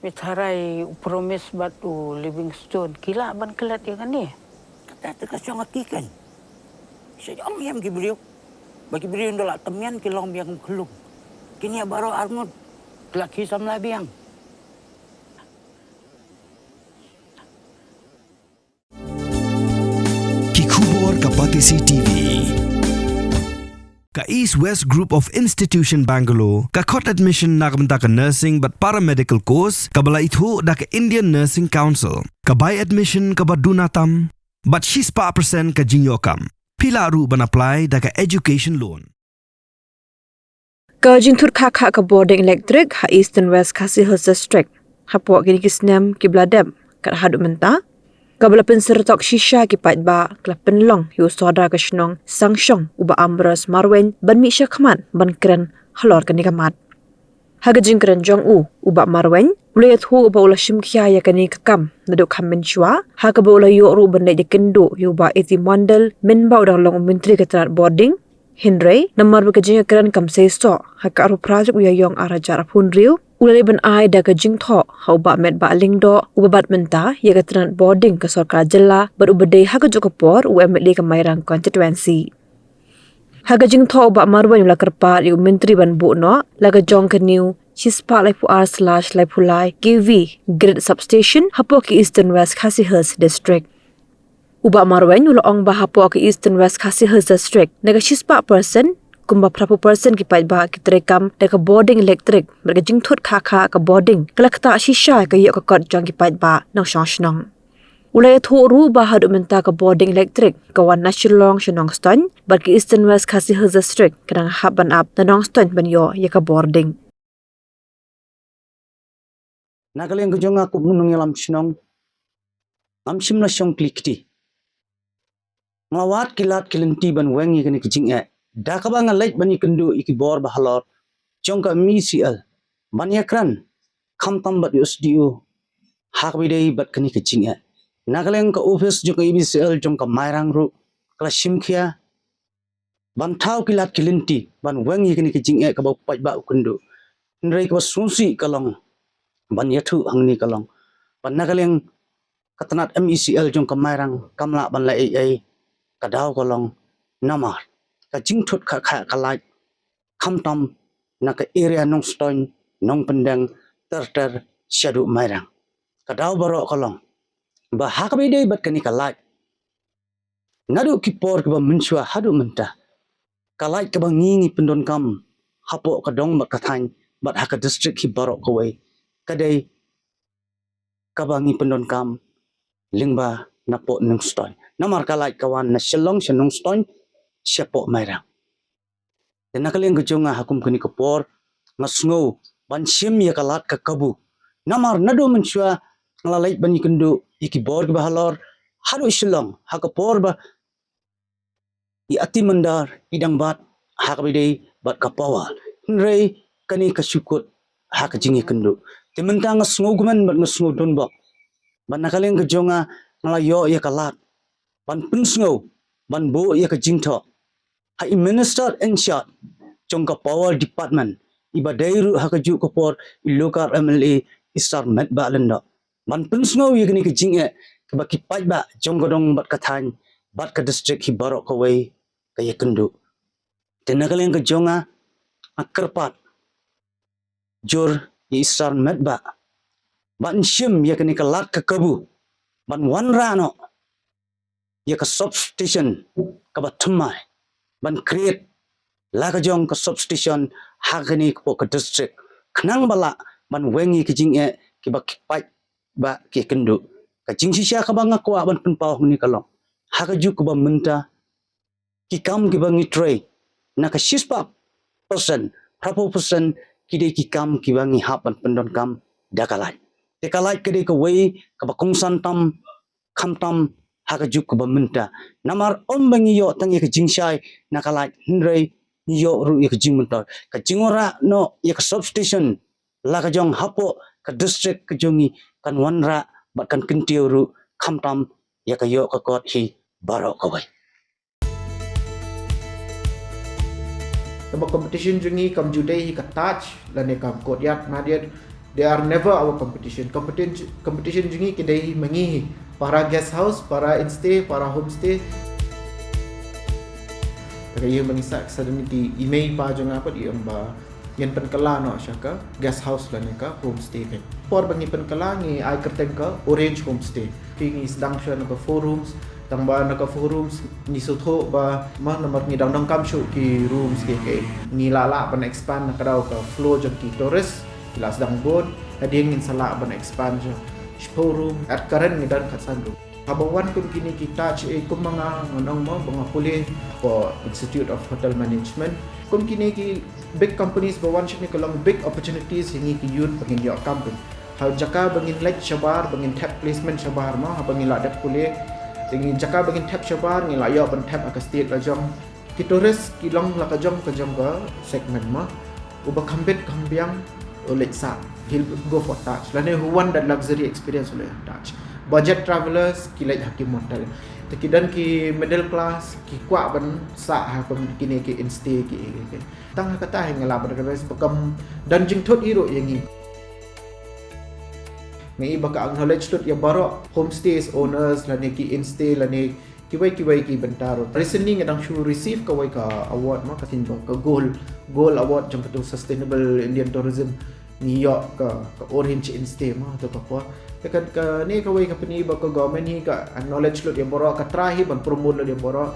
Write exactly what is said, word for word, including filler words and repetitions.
Pynthara ïa u Promise bad u Livingstone ki lah ban klet ïa kane. Kata te ka shong ha ki kan. Sha jong ïam ki briew. Ba ki briew ynda la tymmen ki long biang kum khlum. Kine baroh arngut ki la ki samla biang. Ki khubor ka Batesi T V. Ka East West Group of Institution Bangalore ka khot admission na ka bynta ka nursing bad paramedical course kaba la ithuh da ka Indian Nursing Council. Ka bai admission kaba duna tam bad shispah percent ka jingïoh kam. Phi lah ruh ban apply da ka education loan. Ka jingthut khakha ka bording elektrik ha Eastern West Khasi Hills District hapoh kine ki snem kiba la dep kat haduh mynta, kaba la pynsyrtok shisha ki paidbah, ka la pynlong ïa u Sordar ka shnong Sangshong u Bah Ambrose Marwein ban mih shakhmat ban kren halor kane ka mat. Ha ka jingkren jong u, u Bah Marwein u la ïathuh ba u la shim khia ïa kane ka kam naduh kham mynshuwa, ha kaba u la ïoh ruh ban leit ïakynduh ïa u Bah A T Mondal mynba u dang long u Myntri ka tnat bording. Hynrei namar ba ka jingïakren kam seisoh ha ka arphew phra tarik u Ïaïong arhajar arphew hynriew, u la leit ban ai da ka jingthoh ha u Bah Metbah Lyngdoh uba bat mynta ïa ka tnat bording ka sorkar jylla bad uba dei ha kajuh ka por u M L A ka Mairang constituency. Ha ka jingthoh u Bah Marwein u la kyrpad ïa u Myntri ban buh noh la ka jong ka new shispah laiphew ar slash laiphew lai K V grid substation hapoh ka Eastern West Khasi Hills District. U Bah Marwein u la ong ba hapoh ka Eastern West Khasi Hills District na ka shispah percent kumba phraphew percent ki paidbah ki treikam da ka bording elektrik bad ka jingthut khakha ka bording ka la ktah shisha ka ïoh ka kot jong ki paidbah nongshong shnong. U la ïathuh ruh ba haduh mynta ka bording elektrik ka wan na Shillong sha Nongstoiñ bad ka Eastern West Khasi Hills District ka dang hap ban ap na Nongstoiñ ban ïoh ïa ka bording. Na ka liang ka jong nga kum u nongïalam shnong, ngam shym la shong kli kti. Nga la wad ki lad ki lynti ban weng ïa kane ka jingeh da kaba nga leit ban ïakynduh ïa ki bor ba halor jong ka M E C L ban ïakren khamtam bad ïa u S D O ha kaba ïadei bad kane ka jingeh. Na ka liang ka office jong ka M E C L jong ka Mairang ruh ka la shim khia ban thaw ki lad ki lynti ban weng ïa kane ka jingeh kaba u paidbah u kynduh. Hynrei kaba sngewsih ka long ban ïathuh hangne ka long ba na ka liang ka tnat M E C L jong ka Mairang kam lah ban leh ei ei. Ka daw ka long namar ka jingthut khakha ka light khamtam na ka area Nongstoiñ, Nongpyndeng, ter ter shaduh Mairang. Ka daw baroh ka long ba ha kaba ïadei bad kane ka light, naduh ki por kiba mynshuwa haduh mynta, ka light kaba ngi ngi pyndonkam hapoh ka dong bad ka thaiñ bad ha ka district hi baroh kawei ka dei kaba ngi pyndonkam lyngba napoh Nongstoiñ. Namar ka light ka wan na Shillong sha Nongstoiñ shapoh Mairang. Te na ka liang ka jong nga ha kum kane ka por nga sngew ban shim ïa ka lad ka kabu. Namar naduh mynshuwa nga la leit ban ïakynduh ïa ki bor kiba halor haduh Shillong ha ka por ba i Ati Mandar i dang bat ha kaba ïadei bad ka power. Hynrei kane ka shu kut ha ka jingïakynduh. Te mynta nga sngew kmen bad nga sngew donbok ba na ka liang ka jong nga nga la ïoh ïa ka lad ban pynsngew ban buh ïa ka jingthoh ha i minister in charge jong ka power department, iba dei ruh ha kajuh ka por i Lokar M L A i Sir Metbah Lyngdoh, ban pynsngew ïa kane ka jingeh kaba ki paidbah jong ka dong bad ka thaiñ bad ka district hi baroh kawei ka ïakynduh. Te na ka liang ka jong nga nga kyrpad jur ïa i Sir Metbah ban shim ïa kane ka lad ka kabu ban wanrah noh ïa ka substation kaba thymmai, ban create la ka jong ka substation ha kane ka pok ka district khnang ba lah ban weng ïa ka jingeh kiba ki paidbah ki ïakynduh. Ka jingshisha kaba nga kwah ban pynpaw hangne ka long ha kajuh kaba mynta ki kam kiba ngi trei na ka shispah percent, phraphew percent ki dei ki kam kiba ngi hap ban pyndonkam da ka light. Te ka light ka dei kawei kaba kongsan tam khamtam ha kajuh kaba mynta. Namar ym ba ngi ïoh tang ïa ka jingshai na ka light hynrei ngi ïoh ruh ïa ka jingmyntoi. Ka jingwanrah noh ïa ka substation la ka jong hapoh ka district ka jong ngi kan wanrah bad kan kyntiew ruh khamtam ïa ka ïoh ka kot hi baroh kawei. Kaba competition jong ngi kam ju dei hi ka touch lane kam courtyard madiat, They are never our competition. Competition, competition jong ngi ki dei ma ngi hi. Para guest house, para instay, para homestay. Te ka ïa ma ngi sa, sa don ki i mei i pa jong nga pat i ong ba ngin pynkylla noh sha ka guest house lane ka homestay ka. Por ba ngi pynkylla ngi ai kyrteng ka Orange Homestay. Phi ngi sdang shuwa na ka four rooms, tang ba na ka four rooms ngi sngewthuh ba ma namar ngi dang donkam shuh ki rooms ki, ki. Ngi la lah ban expand na ka daw ka flow jong ki tourist, ki la sdang bun, hadien ngin sa lah ban expand shuh. Shiphew room, at current ngi don khatsan room. Haba wan kum kine ki Taj, eh, kum ma nga ngan ong mo ba nga pule ko Institute of Hotel Management. Kum kine ki big companies ba wan shane ka long big opportunities ïa ngi ki youth ba ngin ïoh kam pyn. Ha jaka ba ngin leit shabar, ba ngin thep placement shabar mo, haba ngi la dep pule. Te ngi jaka ba ngin thep shabar, ngi la ïoh ban thep ha ka state la jong. Ki tourist ki long la ka jong ka jong ka segment mo. Uba kham bit kham biang u leit sah, he'll go for Taj. Lane who want that luxury experience u leit Taj. Budget travelers ki leit ha ki motel. Te ki don ki middle class ki kwah ban sah ha kum kine ki instay ki, ki, ki. Tang ha kata hi nga lah ban recommend ba kam don jingthut hi ruh ïa ngi. Nga i ba ka acknowledge lut ïa baroh homestays owners lane ki instay lane kiwei kiwei ki bynta ruh. Recently nga dang shu receive kawei ka award mo, ka theme ba ka gold, gold award jong katu Sustainable Indian Tourism. Ngi ïoh ka, ka Orange Instay mo, tu ka por. Te ka, kane kawei ka pyni ba ka government hi ka acknowledge lut ïa baroh, ka try hi ban promote lut ïa baroh.